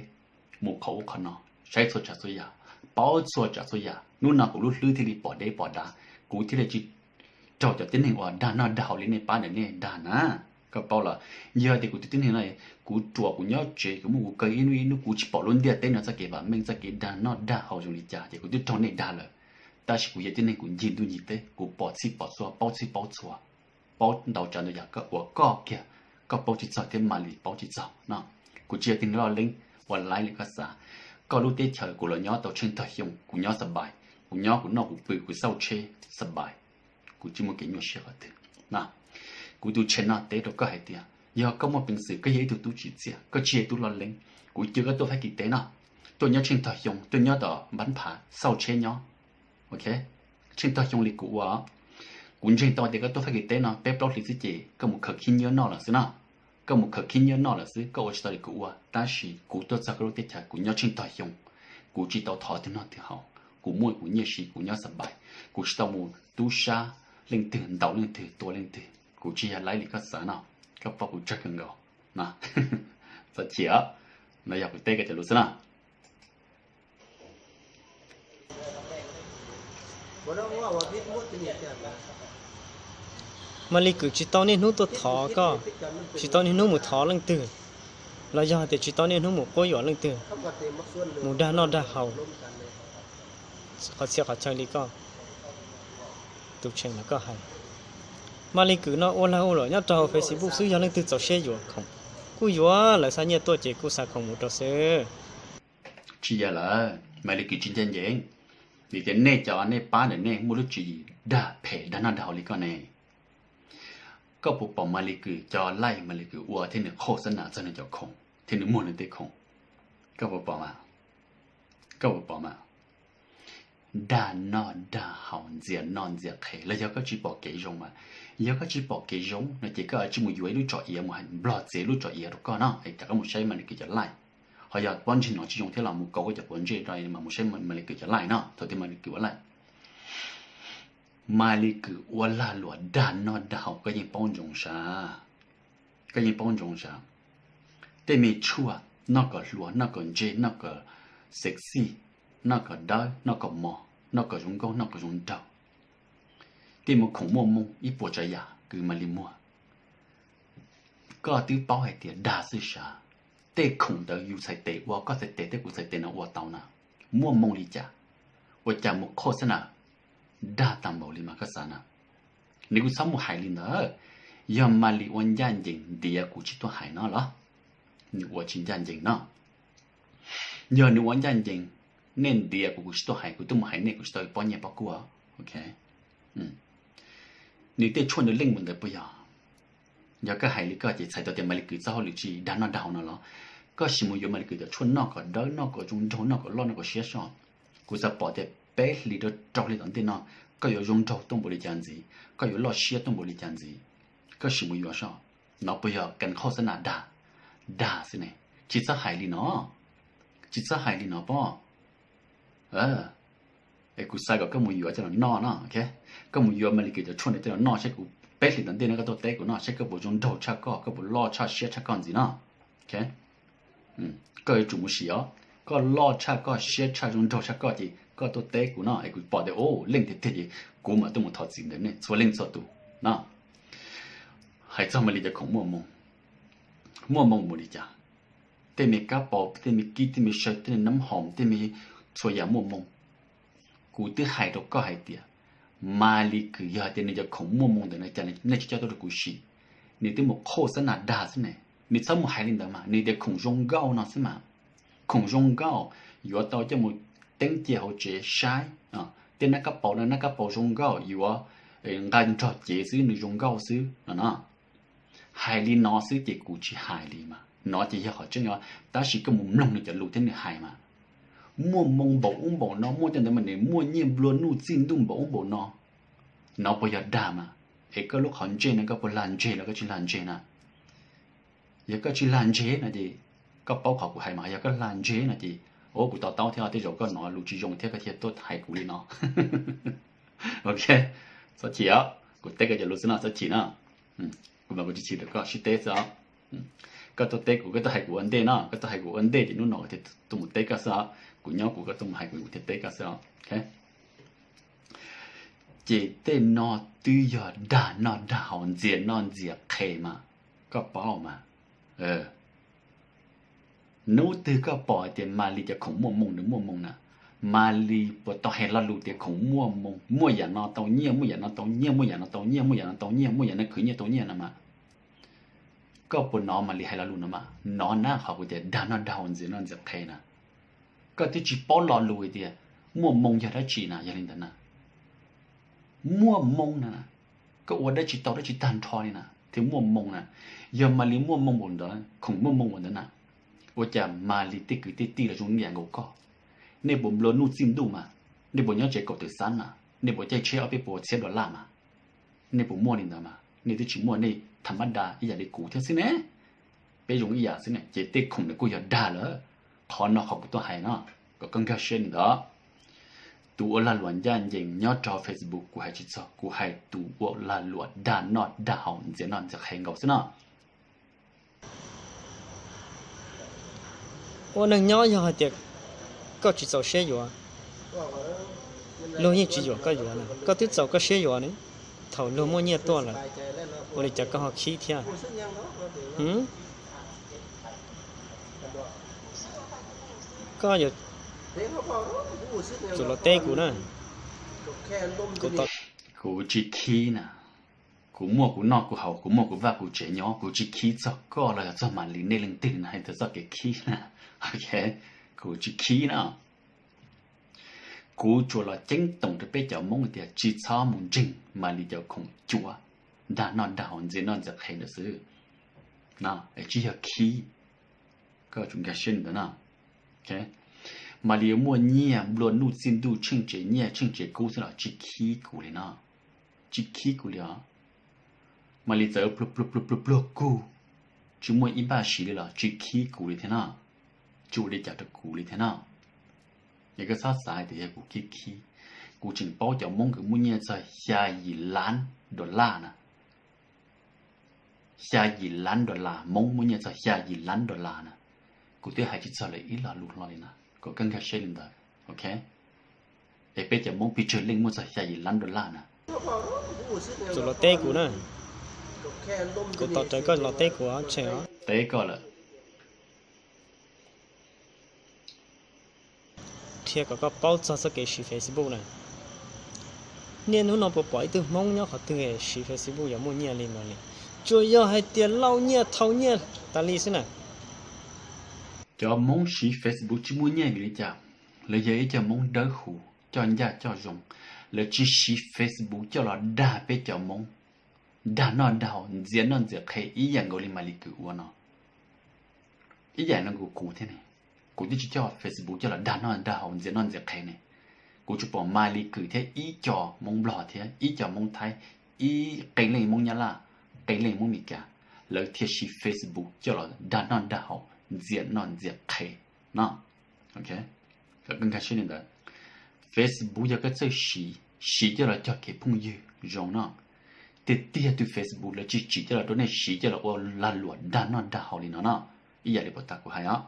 mus qhov ub qhov no, saib txhua tsav txhua yam, paub txhua tsav txhua yam. Hnub no kuv lub hlwb thiaj li pom deb pom dav, kuv thiaj li tsis raug cov tib neeg uas dag noj dag haus li nej pab ntawm nej dag na. Koj paub los, yog tias kuv tus tib neeg no, kuv ruam kuv nyob tsev, kuv muab kuv kaw ib hnub ib hnub, kuv tsis pom lub ntiaj teb no txoj kev vam meej, txoj kev dag noj dag haus zoo li cas ces kuv twb raug nej dag lawm. Tab sis kuv yog tib neeg kuv ncig ntuj ncig teb, kuv pom txhij pom txhua, paub txhij paub txhua, paub ntau tsav ntau yam uas koj kiag koj paub tsis txog thiab Maiv Lis paub tsis txog no. Kuv tsis yog tib neeg loj leeb uas laib li koj xav. Koj lub teb chaws kuv los nyob tau tsheej tog xyoo, kuv nyob xav npais, kuv nyob kuv noj kuv pw kuv xauj tsheb xav npais, kuv tsis muaj kev nyuaj siab qhov twg. Kuv tus tshee no teb rau koj hais tias yog koj muaj peev xwm, koj yog ib tug tub tsim txiaj, koj tsis yog ib tug loj leeb, kuv coj koj tuaj Fab Kis teb no, tuaj nyob tsheej tog xyoo, tuaj nyob tom npab phav xauj tsheb nyob. Ok, tsheej tog xyoo li kuv ua, kuv ntseeg tau tias koj tuaj Fab Kis teb no peb plaub hlis xwb ces koj mus khaws khib nyiab noj lawm xwb no. Koj mus khaws khib nyiab noj lawm xwb, koj ua tsis tau li kuv ua, tab sis kuv tuaj txog koj lub teb chaws, kuv nyob tsheej tog xyoo, kuv tsis tau thov twg noj twg haus, kuv muaj kuv nyiaj siv kuv nyob xav npais, kuv tsis tau mus tub sab leej twg, ntaus leej twg, tua leej twg, kuv tsis yog laib li koj xav no. Koj paub kuv tsawg kawg nkaus no. Txhob chim, no yog kuv teb koj cov lus xwb na. Maiv Lis Kwm tsis tau niaj hnub tuaj thov koj, tsis tau niaj hnub mus thov leej twg, los yog tias tsis tau niaj hnub mus quab yuam leej twg, mus dag noj dag haus qhov txhia qhov chaw li koj tus tshee no koj hais. Maiv Lis Kwm no ua lag ua luam nyob rau hauv Facebook xwb, yog leej twg txaus siab yuav khoom kuj yuav, lawv xa nyiaj tuaj ces kuj xa khoom mus rau xwb. Tsis yog lawm, Maiv Lis Kwm tsis ncaj ncees, vim tias nej cov nej pab ntawm nej muaj lub tswv yim dag phem dag noj dag haus li koj ne. Koj puas pom Maiv Lis Kwm cov live Maiv Lis Kwm ua thiab nws qhau xab nas txog nws cov khoom thiab nws muag nws tej khoom? Koj puas pom mas? Koj puas pom mas? Dag noj dag haus, ntxias noj ntxias qhev, los yog koj tsis pom kev zoo mas? Yog koj tsis pom kev zoo no ces koj tsis mus yuav ib lub tsho iav mus hais nplog txiav ib lub tsho iav rau koj no es koj mus saib Maiv Lis Kwm cov live. Ho yog pob ntseg no tsis zoo thiab los mus kauv koj cov quav ntsej rau mas mus saib Maiv Lis Kwm cov live no, thaum twg Maiv Lis Kwm ua live. Maiv Lis Kwm ua lag luam dag noj dag haus koj yeej paub ntsoov sav. Koj yeej paub ntsoov sav. Tej me tshuaj noj kom hluas, noj kom ntse, noj kom sexy, noj kom dawb, noj kom mos, noj kom zoo nkauj, noj kom zoo nraug, tej mus khoom muaj moo ib puas tsav yam kws Maiv Lis muag. Koj twb paub hais tias dag xwb sav. Tej khoom ntawd yus txhais tes ua, koj txhais tes thiab kuv txhais tes no ua tau na. Muaj moo li cas, ua cas mus qhua xab nas dag tag npaum li mas koj xav na? Nws kuj txhob mus hais li ntawd. Yog Maiv Lis ua ncaj ncees ntiav kuv tsis tuaj hais no los? Nws ua tsis ncaj ncees no. Yog nws ua ncaj ncees, nej ntiav kuv, kuv tsis tuaj hais, kuv tuaj mus hais nej kuv tsis tau pob nyiaj pob kua. Ok, nws tej tshuaj ntawd leej mus ntawd puas yog? Yog koj hais li koj ces txhais tau tias Maiv Lis Kwm txoj hauj lwm tsis dag noj dag haus no los? Koj sim mus yuav Maiv Lis Kwm cov tshuaj noj kom dawb, noj kom zoo nraug, noj kom loj, noj kom siab soj. Kuv xav pom tias peb hlis rau rau hli tom ntej no koj yuav zoo nraug tuaj npaum li cas ntxiv, koj yuav loj siab tuaj npaum li cas ntxiv. Koj sim mus yuav soj. No puas yog kas qhau xab nas dag, dag xwb ne? Tsis txhob hais li no. Tsis txhob hais li no pob. Es kuv xav kom koj mus yuav coj los noj no, koj mus yuav Maly Kws cov tshuaj ntawd coj los noj saib kuv peb hlis tom ntej no koj tuaj teb kuv no saib koj puas zoo nraug tshaj koj, koj puas loj tshaj siab tshaj koj ntxiv no. Koj yuav tsum mus sim os, koj loj tshaj koj siab tshaj zoo nraug tshaj koj ces koj tuaj teb kuv no es kuv pom tias ua leej tiag tiag ces kuv mam tuaj mus thov txim ntawm nej txhua leej txhua tus no. Hais txog Maly cov khoom muaj moo, muaj moo npaum li cas, tej me kab paus, tej me kib, tej me saw, tej me nab hoom, tej me txhua yam muaj moo. Kuv twb hais rau koj hais tias Maly Kws yog hais tias nws cov khoom muaj moo ntawm no cas nej tsis coj tuaj rau kuv sim? Nws twb mus qhoj xab nas dag xwb ne. Nws txhob mus hais li ntawd mas, nws tias khoom zoo nkauj no xwb mas. Khoom zoo nkauj yuav tau coj mus teeb cia hauv tsev saib. Tej nab kab paus no nab kab paus zoo nkauj yuav nqa nrog cev xwb nws zoo nkauj xwb no no. Hais li no xwb ces kuv tsis hais li mas, no ces yog qhov tseeb os, tab sis koj mus mloog nws cov lus thiab nws hais mas. Muaj moo npaum ub npaum no, muaj cov ntawd mas nws muaj nyiaj nplua nuj txij ntuj npaum ub npaum no, no puas yog dag mas? Es koj lub qhov ntsej no koj puas lag ntseg los koj tsis lag ntseg na? Yog koj tsis lag ntseg no ces koj paub qhov kuv hais mas, yog koj lag ntseg no ces, o, kuv to taub thiab, tej zaum koj hnov lus tsis zoo thiab koj thiaj tuaj hais kuv li no. Ok, txhob chim os, kuv teb koj cov lus xwb no, txhob chim no. Kuv mas kuv tsis chim rau koj, sib teb xwb os. Koj tuaj teb kuv, koj tuaj hais kuv ua ntej no, koj tuaj hais kuv ua ntej ces hnub no kuv thiaj tuaj mus teb koj xwb os. Kuv nyob kuv, koj tuaj mus hais kuv, kuv thiaj teb koj xwb os. Ces tej no twb yog dag noj dag haus ntxias noj ntxias qhe mas, koj paub mas. Hnub twg koj pom hais tias Maly cov khoom muaj moo nws muaj moo na, Maly puas tau hais lo lus tias khoom muaj moo, muaj yam no tau nyiaj, muaj yam no tau nyiaj, muaj yam no tau nyiaj, muaj yam no tau nyiaj, muaj yam no khwv nyiaj tau nyiaj no mas? Koj puas hnov Maly hais lo lus no mas? Hnov na, qhov kuv tias dag noj dag haus ntxias noj ntxias qhe na. Koj twb tsis paub lo lus hais tias muaj moo yog dab tsi na, yog li ntawd na. Muaj moo na, koj ua dab tsi tau dab tsi tag nrho li na thiaj muaj moo na. Yog Maly muaj moo npaum ntawd, khoom muaj moo npaum ntawd na, ua cas Maly tej kwv tej tij los zoo ib yam nkaus koj? Nej puas nplua nuj txij ntuj mas? Nej puas nyob tsev kaum tawm xab mas? Nej puas caij tsheb ob peb puas txhiab dollar mas? Nej puas muaj li ntawd mas? Nej twb tsis muaj, nej tham mab da ib yam li kuv thiab xwb ne. Peb zoo ib yam xwb ne, ces tej khoom ntawd kuj yog dag lawm. Qhov no qhov kuv tuaj hais no, kom koj nkag siab li ntawd. Tus ua lag luam ncaj ncees nyob rau Facebook kuv hais tsis txog, kuv hais tus ua lag luam dag noj dag haus ntxias noj ntxias qhe nkaus xwb no. Ua neeg nyob yog hais tias koj tsis txaus siab yuav, luag yeej tsis yuam koj yuav na. Koj twb txaus koj siab yuav ne, thaum luag muaj nyiaj tuaj lawm, ua li cas koj ho khib thiab? Koj yuav tsum los teb kuv na. Kuv tsis khib na. Kuv muaj kuv noj kuv haus, kuv muaj kuv vaj kuv tsev nyob, kuv tsis khib txog koj los yog txog Maly nej leej twg na, hais txog txoj kev khib na. Kuv tsis khib na. Kuv tsuas los ceeb toom rau peb cov Hmoob tias tsis txhob mus ntseeg Maly cov khoom cuav, dag noj dag haus ntxias noj ntxias qhe ntawd xwb. Tsis yog khib. Koj tsum nkag siab li ntawd na. Maly yuav muaj nyiaj nplua nuj txij ntuj, tsheej tsev nyiaj tsheej tsev kub xwb los tsis khib kuv li no. Tsis khib kuv li os. Maly txawm pluag pluag pluag pluag pluag kug, tsis muaj ib npaj siv li los tsis khib kuv li thiab no. Tsis ua li cas rau kuv li thiab no. Es koj txhob xav hais tias yog kuv khib khib. Kuv tseem paub cov Hmoob uas muaj nyiaj txog xya yim lab dollar na. Xya yim lab dollar, Hmoob muaj nyiaj txog xya yim lab dollar na. Kuv twb hais tsis txog lawv ib lo lus hlo li na, kom koj nkag siab li ntawd, ok? Es peb cov Hmoob pes tsawg leej muaj txog xya yim lab dollar na? Tsum los teb kuv na. Kuv tos rawv koj los teb kuv, tseem teb koj lawm. Qhia kom koj paub txog txoj kev siv Facebook na. Niaj hnub no puas pom ib tug Hmoob nyob qhov twg siv Facebook yuav muaj nyiaj li no li? Tsuas yog hais tias lauj nyiaj thau nyiaj tas li xwb na. Cov Hmoob siv Facebook tsis muaj nyiaj vim li cas? Lawv yog ib co Hmoob dawb huv, coj ncaj coj zoo. Lawv tsis siv Facebook coj los dag peb cov Hmoob, dag noj dag haus, ntxias noj ntxias qhe ib yam nkaus li Maly Kws ua no. Ib yam no kuv kuv thiab ne, kuv twb tsis coj Facebook coj los dag noj dag haus ntxias noj ntxias qhe ne. Kuv tsuas pom Maly Kws thiab ib co Hmoob Nplog thiab ib co Hmoob Thaib, ib qee leej Hmoob Nyab Laj, qee leej Hmoob Meskas, lawv thiaj siv Facebook coj los dag noj dag haus ntxias noj ntxias qhe no. Nkag siab li ntawd. Facebook yog koj txawj siv, siv coj los cog kev phooj ywg zoo no. Tiag tiag tus Facebook lawv tsis tsim coj los rau nej siv coj los ua lag luam dag noj dag haus li no no. Ib yam li puas tas kuv hais os.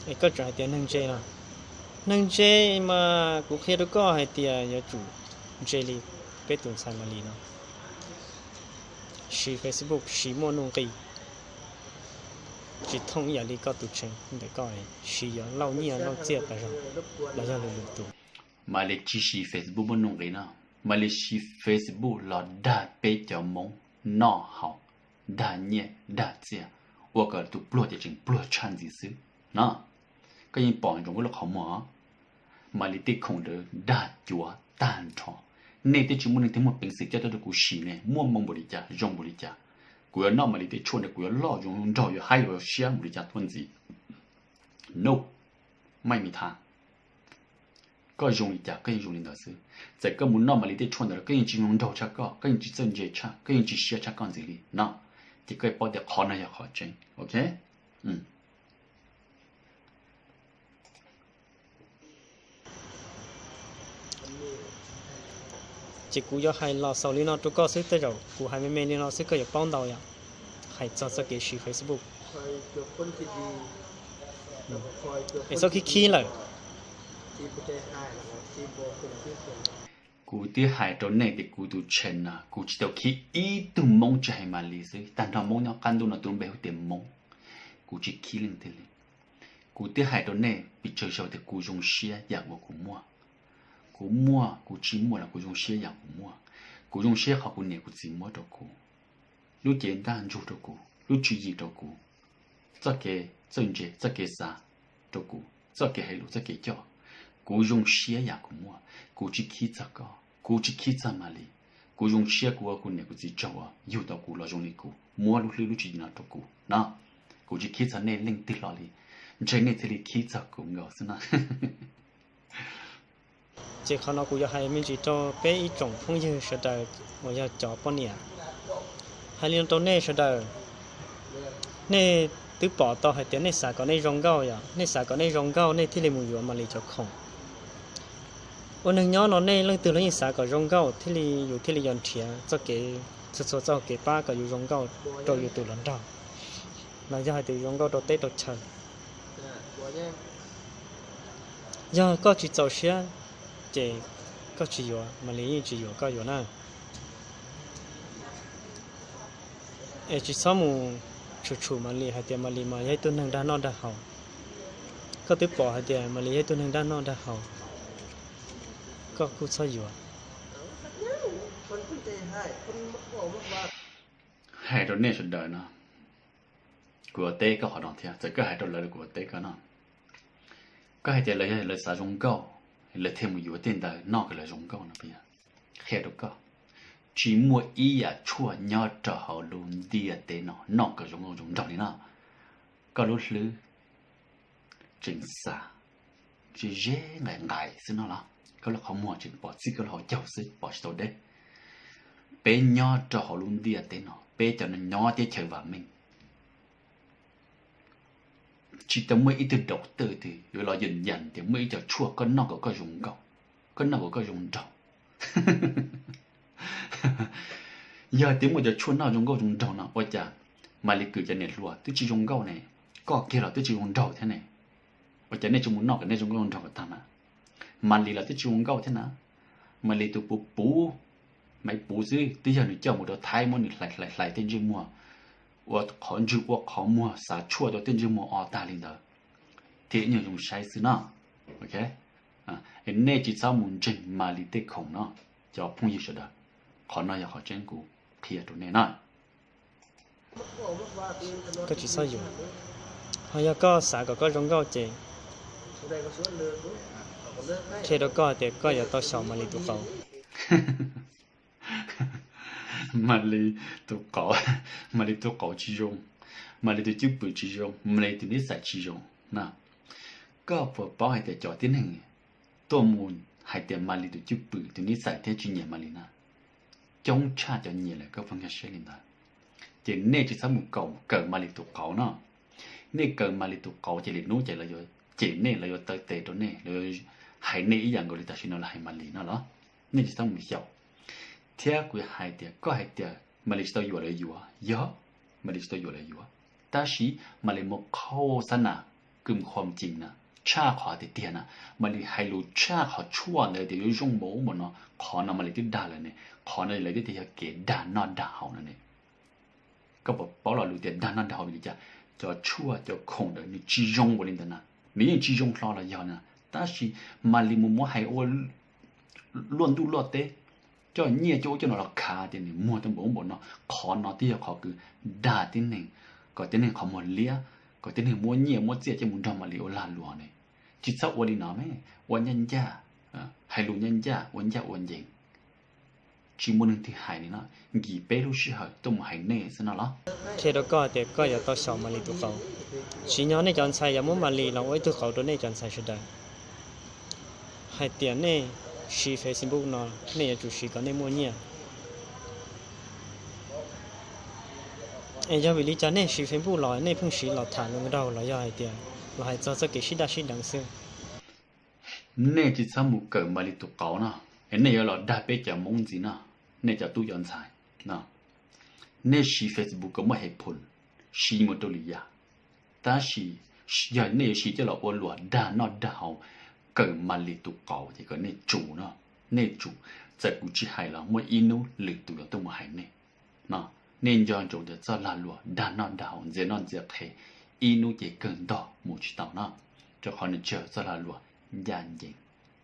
Es koj tseem hais tias neeg ntse no. Neeg ntse mas kuv qhia rau koj hais tias yuav tsum ntse li peb tus ntxhais Malis no, siv Facebook siv muaj nuj nqis, tsis thooj ib yam li koj tus tsev ntawm koj, siv yuav lauj nyiaj lauj txiaj tas zog los yog lwm lwm tus. Malis tsis siv Facebook muaj nuj nqis no, Malis siv Facebook los dag peb cov Hmoob noj haus, dag nyiaj dag txiaj, ua kom tus pluag ces tseem pluag tshaj ntxiv xwb no. Koj yeej pom zoo koj lub qhov muag, Malis tej khoom ntawd dag cuav tag nrho. Nej twb tsis muaj neeg twg muaj peev xwm coj tuaj rau kuv siv ne, muaj moo npaum li cas zoo npaum li cas, kuv yuav noj Malis tej tshuaj ntawd kuv yuav loj zoo nraug yuav haib yuav siab npaum li cas tuaj ntxiv. No, maj mi tha. Koj zoo li cas koj yeej zoo li ntawd xwb. Txawm koj mus noj Malis tej tshuaj ntawd los koj yeej tsis zoo nraug tshaj koj, koj yeej tsis txawj ntse tshaj, koj yeej tsis siab tshaj koj ntxiv li no. Ces koj paub tias qhov no yog qhov tseeb, ok? Ces kuv yuav hais los xaus li no rau koj xwb, tej zaum kuv hais me me li no xwb koj yuav paub ntau yom. Hais txog txoj kev siv Facebook es txhob khib khib lawm. Kuv twb hais rau nej tias kuv tus channel no kuv tsis tau khib ib tug Hmoob tsis hais Malis xwb, tag nrho Hmoob nyob qab ntuj no tus lub npe hu tias Hmoob, kuv tsis khib leej twg li. Kuv twb hais rau nej pes tsawg zaus tias kuv zoo siab yam uas kuv muaj. Kuv muaj kuv tsis muaj los kuv zoo siab yam kuv muaj. Kuv zoo siab qhov kuv niam kuv txiv muab rau kuv, lub cev ntaj ntsug rau kuv, lub tswv yim rau kuv, txoj kev txawj ntse txoj kev xav rau kuv, txoj kev hais lus txoj kev coj. Kuv zoo siab yam kuv muaj, kuv tsis khib txog koj, kuv tsis khib txog Malis. Kuv zoo siab kuv ua kuv niam kuv txiv tsaug uas yug tau kuv los zoo li kuv, muab lub hlwb lub tswv yim no rau kuv no. Kuv tsis khib txog nej leej twg hlo li, ntshe nej thiaj li khib txog kuv nkaus xwb na. Ces qhov no kuv yuav hais me ntsis rau peb ib tsoom phooj ywg sawv daws uas yog cov poj niam. Hais li no rau nej sawv daws, nej twb pom tau hais tias nej xav kom nej zoo nkauj yom, nej xav kom nej zoo nkauj nej thiaj li mus yuav Malis cov khoom. Ua neeg nyob no nej leej twg los yeej xav kom zoo nkauj thiaj li yus thiaj li yuav nrhiav txoj kev, txhua txhua txoj kev pab kom yus zoo nkauj rau yus tus hluas nraug, los yog hais tias zoo nkauj rau teb rau chaw. Yog koj tsis txaus siab ces koj tsis yuav, Malis yeej tsis yuam koj yuav na. Es tsis txhob mus tshum tshum Malis hais tias Malis mas yog ib tug neeg dag noj dag haus. Koj twb pom hais tias Malis yog ib tug neeg dag noj dag haus, koj kuj txhob yuav. Hais rau nej sawv daws no, kuv yuav teb koj qhov no thiab, txawm koj hais rau lawv los kuv yuav teb koj no. Koj hais tias lawv yog lawv xav zoo nkauj, lawv thiaj mus yuav tej ntawd noj kom lawv zoo nkauj no puas yog? Qhia rau koj, tsis muaj ib yam tshuaj nyob rau hauv lub ntiaj teb no noj kom zoo nkauj zoo nraug li no. Koj lub hlwb tseem xav ze ze nqaim nqaim xwb no los? Koj lub qhov muag tseem pom txij koj lub hauv caug xwb, pom tsis tau deb. Peb nyob rau hauv lub ntiaj teb no, peb cov no nyob teb chaws vam meej, tsis tau muaj ib tug doctor twg yuav los yeem yam tias muaj ib co tshuaj koj noj kom koj zoo nkauj, koj noj kom koj zoo nraug. Yog tias muaj cov tshuaj noj zoo nkauj zoo nraug no ua cas Malis Kwm cov niam hluas twb tsis zoo nkauj ne, koj kiag los twb tsis zoo nraug thiab ne? Ua cas nej tsis mus noj kom nej zoo nkauj zoo nraug kom tag mas? Malis los twb tsis zoo nkauj thiab na. Malis tus puv puv, Maiv Puv xwb twb yog nws coj mus rau Thaib muab nws hlais hlais hlais tej ntsej muag, ua qhov ntswg ua qhov muag xav tshuaj rau tej ntsej muag o tag li ntawd, thiaj ib nyuag zoo saib xwb no. Nej tsis txhob mus ntseeg Malis tej khoom no, cov phooj ywg sawv daws. Qhov no yog qhov tseeb kuv qhia rau nej na. Koj tsis txhob yuav. Ho yog koj xav kom koj zoo nkauj ces qhia rau koj hais tias koj yuav tau xyaum Malis tus qauv. Malis tus qauv, Malis tus qauv tsis zoo, Malis tus cwj pwm tsis zoo, Malis tus nib xais tsis zoo na. Koj puas paub hais tias cov tib neeg tuaj mus hais tias Malis tus cwj pwm tus nib xais thiab tsis nyiam Malis na, coob tshaj cov nyiam lawm, koj puas nkag siab li ntawd? Ces nej tsis txhob mus kaw, kawm Malis tus qauv no. Nej kawm Malis tus qauv ces lwm hnub ces lawv yuav cem nej, lawv yuav taw tes rau nej, lawv yuav hais nej ib yam nkaus li tam sim no lawv hais Malis no los? Nej tsis txhob mus xyaum. Thiab kuv hais tias koj hais tias Malis tsis tau yuam lawv yuav, yog Malis tsis tau yuam lawv yuav, tab sis Malis muaj khauj xab nas kws khom cees na, tshaj qhov tiag tiag na, Malis hais lus tshaj qhov tshuaj ntawd tias yuav zoo npaum ub npaum no, qhov no Malis twb dag lawm ne, qhov no lawv twb tias yog kev dag noj dag haus no ne. Koj puas paub lo lus tias dag noj dag haus vim li cas? Cov tshuaj cov khoom ntawd nws tsis zoo ua li ntawd na, nws yeej tsis zoo hlo los yog na, tab sis Malis mus muab hais ua luaj ntuj luaj teb, coj nyiaj coj ub coj no los khav tias nws muag tau npaum ub npaum no. Qhov no twb yog qhov kws dag tib neeg, kom tib neeg qhov muag liab, kom tib neeg muab nyiaj muab txiaj coj mus nrog Malis ua lag luam ne. Tsis txhob ua li no me, ua ncaj ncaj, hais lus ncaj ncaj, ua ncaj ua ncees. Tsis muaj neeg twg hais li no, nkim peb lub sij hawm tuaj mus hais nej xwb no los? Qhia rau koj tias koj yuav tau xyaum Malis tus qauv. Tsim nyog nej cov ntxhais yuav muab Malis los ua ib tug qauv rau nej cov ntxhais sawv daws hais tias nej siv Facebook no nej yuav tsum siv kom nej muaj nyiaj. Es yog vim li cas nej siv Facebook los nej pheej siv los tham hluas nraug los yog hais tias los hais txog txoj kev sib daj sib deev xwb? Nej tsis txhob mus kawm Malis tus qauv no, es nej yuav los dag peb cov Hmoob ntxiv no, nej cov tub cov ntxhais no. Nej siv Facebook kom muaj hev phum, siv mus rau lwm yam, tab sis yog nej yuav siv coj los ua luam dag noj dag haus, kawm Malis tus qauv ces kom nej tsum no, nej tsum. Txawm kuv tsis hais los muaj ib hnub lwm tus yuav tuaj mus hais nej no. Nej nco ntsoov tias txoj lag luam dag noj dag haus ntxias noj ntxias qhev ib hnub ces kawg ntog mus tsis tau no, rau qhov nws tsis yog txoj lag luam ncaj ncees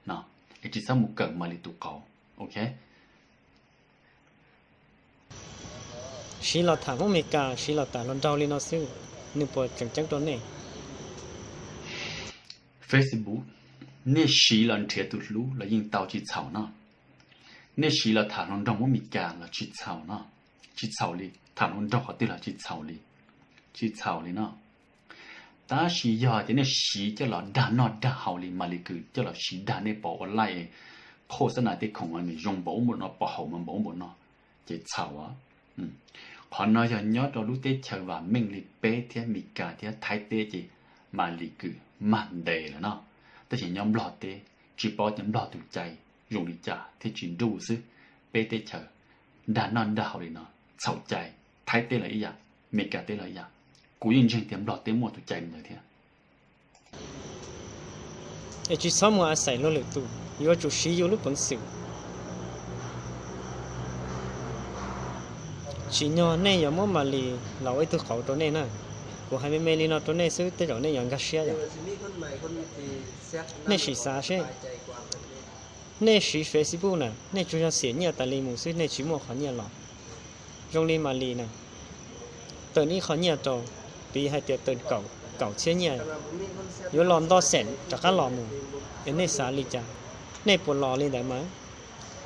no. Es tsis txhob mus kawm Malis tus qauv, ok? Siv los tham Hmoob Meskas, siv los tham hluas nraug li no xwb, nws puas tseem ceeb rau nej? Facebook, nej siv los nrhiav tus hlub los yeej tau, tsis txhaum no. Nej siv los tham hluas nraug Hmoob Meskas los tsis txhaum no, tsis txhaum li, tham hluas nraug qhov twg los tsis txhaum li, tsis txhaum li no. Tab sis yog tias nej siv coj los dag noj dag haus li Malis Kws coj los siv dag nej pom ua laij, khauj xab nas tej khoom nws zoo npaum ub npaum no, pom haum mas npaum ub npaum no, ces txhaum. Qhov no yog nyob rau lub teb chaws vam meej li peb thiab Meskas thiab Thaib teb ces Malis Kws mag ntes lawm no. Tab sis nyob Nplog teb tsis paub tias Nplog tus cai zoo li cas thiab tsis nruj xwb. Peb teb chaws dag noj dag haus li no txhaum cai. Thaib teb los ib yam, Meskas teb los ib yam. Kuv yeej ntseeg tias Nplog teb muaj tus cai li ntawd thiab. Es tsis txhob mus a xais luag lwm tus, yuav tsum siv yus lub peev xwm. Tsim nyog nej yuav muab Malis los ua ib tug qauv rau nej na. Kuv hais me me li no rau nej xwb tej zaum nej yuav nkag siab yom. Nej sim xav seb, nej siv Facebook na, nej tsuas yog xiam nyiaj tas li mus xwb, nej tsis muaj qhov nyiaj los. Zoo li Malis na, tawm ib qho nyiaj rau, piv hais tias tawm kaum txhiab nyiaj, yuav los nto xees rov qab los mus, es nej xav li cas? Nej puas los li ntawd mas?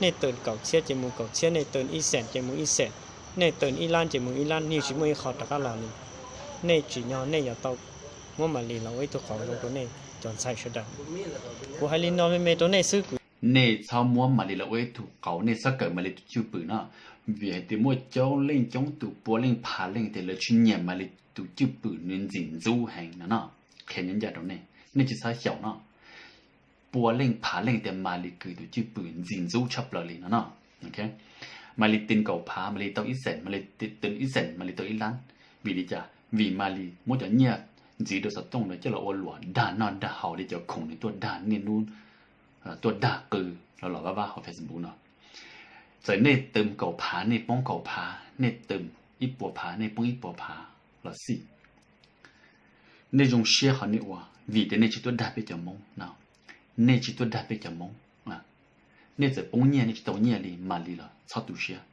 Nej tawm kaum txhiab ces mus kaum txhiab, nej tawm ib xees ces mus ib xees, nej tawm ib lab ces mus ib lab, yeej tsis muaj ib qho rov qab los li. Nej tsim nyog nej yuav tau muab Malis los ua ib tug qauv zoo rau nej cov ntxhais sawv daws. Kuv hais li no me me rau nej xwb kuv. Nej txhob muab Malis los ua ib tug qauv, nej txhob kawm Malis tus cwj pwm no, vim hais tias muaj coob leej coob tus, pua leej phav leej tias lawv tsis nyiam Malis tus cwj pwm, nws ntxim ntxub heev no no. Qhia ncaj ncaj rau nej, nej tsis txhob xyaum no. Pua leej phav leej tias Malis Kws tus cwj pwm ntxim ntxub tshaj plaws li no no. Malis teem kaum phav, Malis tau ib xees, Malis teem ib xees, Malis tau ib lab. Vim li cas? Vim Malis muab cov nyiaj ntxiv rau xov tooj ntawd coj los ua luam dag noj dag haus li cov khoom nws tuaj dag niaj hnub, tuaj dag qw los los vaj vaj hauv Facebook no. Txawm nej teem kaum phav, nej poob kaum phav, nej teem ib puas phav, nej poob ib puas phav los xij, nej zoo siab qhov nej ua, vim tias nej tsis tuaj dag peb cov Hmoob no. Nej tsis tuaj dag peb cov Hmoob. Nej txawm poob nyiaj, nej tsis tau nyiaj li Malis los txhob tu siab.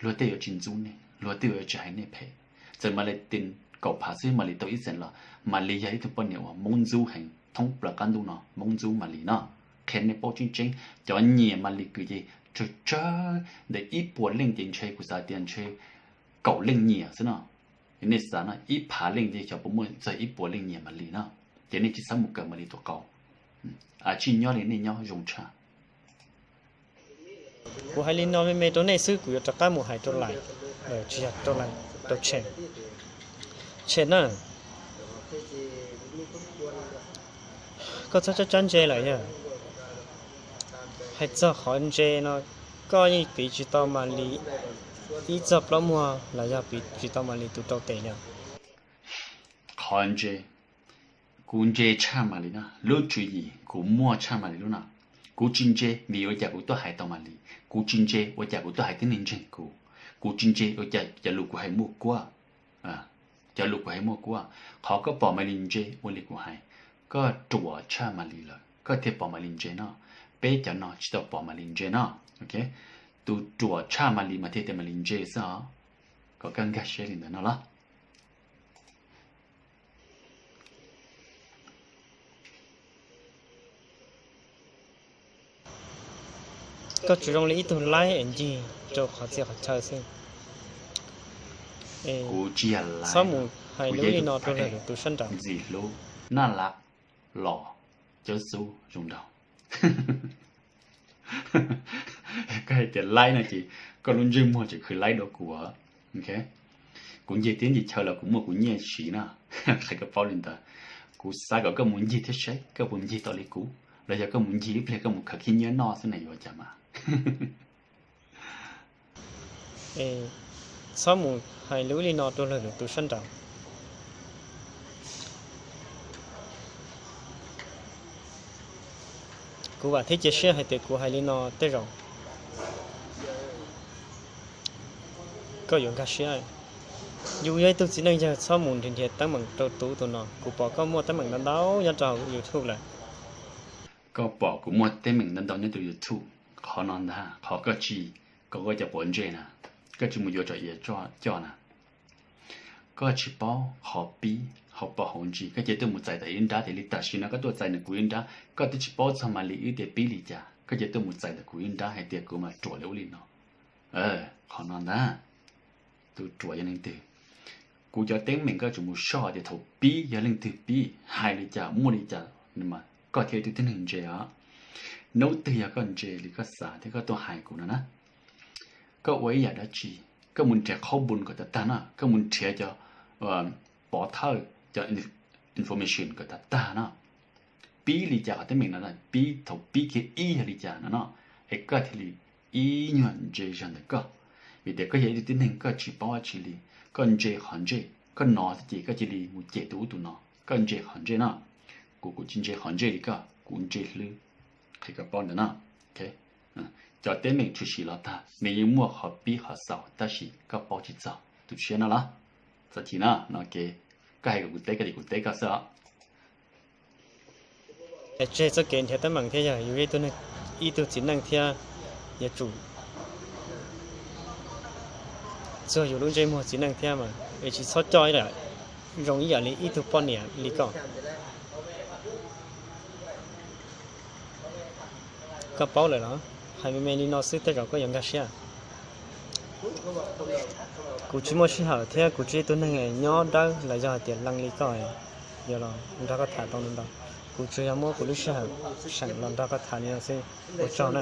Luag tej yuav tsis ntxub nej, luag tej yuav tsis hais nej phem. Txawm Malis teem kaum phav xwb, Malis tau ib xees los Malis yog ib tug poj niam uas Hmoob ntxub heev, thoob plaws qab ntuj no Hmoob ntxub Malis no. Qhia nej paub tseeb tseeb, cov nyiam Malis Kws ces tsawg tsawg, ntawm ib puas leej ces ntshe kuv xav tias ntshe kaum leej nyiam xwb no. Nej xav no, ib phav leej ces xyov puas muaj txog ib puas leej nyiam Malis no. Ces nej tsis txhob mus kawm Malis tus qauv, a tsij nyob li nej nyob zoo tshaj. Kuv hais li no me me rau nej xwb, kuv yuav rov qab mus hais rau Lais, tsis yog rau Lais, rau Tshem. Tshem na, kuv hais rau koj Koj txhob tsab tsab ntse lawm yog. Hais txog qhov ntse no, koj yeej piv tsis tau Malis ib txog plaub muag los yog piv tsis tau Malis tus rau tes li. Qhov ntse, kuv ntse tshaj Malis no, lub tswv yim kuv muaj tshaj Malis lub no. Kuv tsis ntse vim ua cas kuv tuaj hais tau Malis, kuv tsis ntse ua cas kuv tuaj hais tib neeg ntseeg kuv, kuv tsis ntse ua cas cov lus kuv hais muaj kuab, cov lus kuv hais muaj kuab. Qhov koj pom Malis ntse ua li kuv hais, koj ruam tshaj Malis lawm koj thiaj pom Malis ntse no. Peb cov no tsis tau pom Malis ntse no. Tus ruam tshaj Malis mas thiaj tias Malis ntse xwb os. Kom koj nkag siab li ntawd no los. Koj tsuas zoo li ib tug laib es ncig rau qhov txhia qhov chaw xwb. Kuv tsis yog laib, txhob mus hais lub li no rau lwm tus sab nraud. Ntxim hlub, naj lab, los, cawb xub zoo nraug. Koj hais tias laib no ces koj lub ntsej muag tseem khwv laib dua kuv. Kuv ncig teb ncig chaw los kuv muaj kuv nyiaj siv na. Qhia koj paub li ntawd. Kuv xav kom koj mus ncig thiab saib koj puas ncig tau li kuv, los yog koj mus ncig ib pliag koj mus khaws khib nyiab noj xwb na yuav cas mas. Txhob mus hais lub li no rau lwm tus sab nraud. Kuv vam thiab cia siab hais tias kuv hais li no tej zaum koj yuav nkag siab. Yus yog ib tug txiv neej yawg txhob mus nrhiav nrhiav teeb meem rau tus ub tus no. Kuv pom koj muaj teeb meem ntau ntau nyob rau YouTube lawm. Koj pom kuv muaj teeb meem ntau ntau nyob rau YouTube, qhov no ntag, qhov koj tsis, koj ua cov pov ntse na, koj tsis mus yuav tsam iav coj na. Koj tsis paub qhov pib hauv paus hauv ntsis, koj cia tuaj mus txais tau ib nrab tias li tam sim no koj tuaj txais ntawm kuv ib nrab, koj twb tsis paub txog Malis wb tias pib li cas, koj cia tuaj mus txais ntawm kuv ib nrab hais tias kuv mas ruam li ub li no. Qhov no ntag, tus ruam yog leej twg? Kuv cov teeb meem koj tsuas mus soj tias thaum pib yog leej twg pib, hais li cas muaj li cas, mas koj thiaj ib tug tib neeg ntse os. Hnub twg yog koj ntse li koj xav thiab koj tuaj hais kuv no na, koj ua ib yam dab tsi, koj mus nrhiav qhaub npun kom tag tag no, koj mus nrhiav cov pov thawj, cov information kom tag tag no. Pib li cas qhov teeb meem no, pib thaum pib kiag ib yog li cas no no, es koj thiaj li ib nyuag ntse zog ntawm koj. Vim tias koj yog ib tug tib neeg koj tsis paub dab tsi li, koj ntse qhov ntse, koj hnov xwb ces koj cia li mus cem tus ub tus no, koj ntse qhov ntse no. Kuv kuv tsis ntse qhov ntse li koj, kuv ntse hlwb, qhia koj paub ntawd no. Cov teeb meem tshwm sim los tag nws yeej muaj qhov pib qhov xaus tab sis koj paub tsis txog. Tu siab no los, txhob chim no, no ces koj hais kom kuv teb koj ces kuv teb koj xwb os. Tseg txoj kev nrhiav teeb meem thiab, yog yus ib tug txiv neej thiab yuav tsum txuag yus lub ntsej muag txiv neej thiab mas es tsis txhob coj zoo ib yam li ib tug poj niam li koj. Koj paub lawm los? Hais me me li no xwb tej zaum koj yuav nkag siab. Kuv tsis muaj sij hawm thiab kuv tsis ib tug neeg nyob dawb los yog hais tias leej li koj yuav los nrog koj tham tau ntau. Kuv tsuas yog muab kuv lub sij hawm seem los nrog koj tham li no xwb. Ua tsaug na.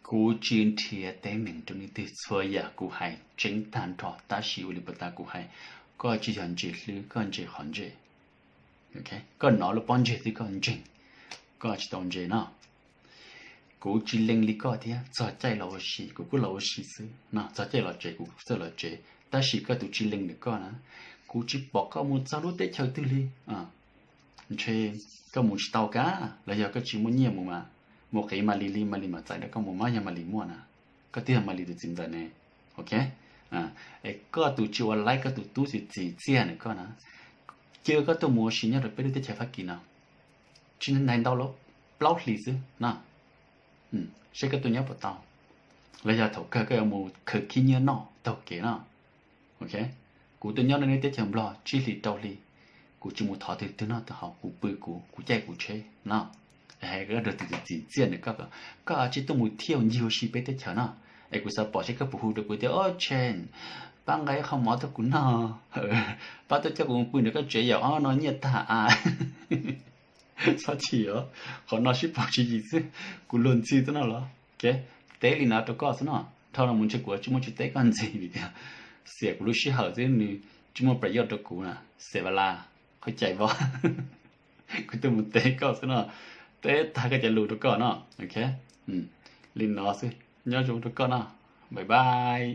Kuv tsis nrhiav teeb meem rau leej twg, txhua yam kuv hais tseeb tag nrho tab sis ua li puas tas kuv hais, koj tsis yog ntse hlwb, koj ntse qhov ntse. Koj hnov lub pob ntseg twb koj ntseeg, koj tsis tau ntse no. Kuv tsis lees li koj thiab, txog caij los ua si kuv kuj los ua si xwb no, txog caij los tsev kuv txawj los tsev, tab sis koj tus tsis lees ntawm koj na, kuv tsis pom koj mus txog lub teb chaws twg li. Ntshe koj mus tsis tau kab los yog koj tsis muaj nyiaj mus mas, mus qiv Malis li Malis mam txais rau koj mus mas yog Malis muaj na, koj twb yog Malis tus txiv ntxawm ne. Ok, es koj tus tsis ua laib, koj tus tub txiv txiv txiaj ntawm koj na, cia koj tuaj mus ua si nyob rau peb lub teb chaws Fab Kis no, tsis hais ntau los plaub hlis xwb no, seb koj tuaj nyob puas tau, los yog thaum kawg koj yuav mus khaws khib nyiab noj taug kev no. Ok, kuv tuaj nyob nej teb chaws Nplog tsib hlis rau hli, kuv tsis mus thov twg twg noj twg haus, kuv pw kuv, kuv caij kuv tsheb no. Hais koj tus txiv txiaj ntawm koj, koj tsis tuaj mus thiaj ncig ua si peb teb chaws no, es kuv xav pom seb koj puas hu rau kuv tias, o Tshee, pab nqa ib qho mov tuaj kuv noj, pab tuaj coj kuv mus pw ntawm koj tsev yom, ob no nyiaj tag a. Txhob chim os, qhov no sib pom tswv yim xwb, kuv luag ntxhi xwb no los. Teb li no rau koj xwb no, dhau los mus ntshe kuv tsis muaj tsis teb koj ntxiv vim tias xiam kuv lub sij hawm xwb, nws tsis muaj pram yoj rau kuv na, xiam vaj laj. Qhov cais vov, kuv tuaj mus teb koj xwb no, teb tag koj cov lus rau koj no. Ok, li no xwb, nyob zoo rau koj no, bye bye.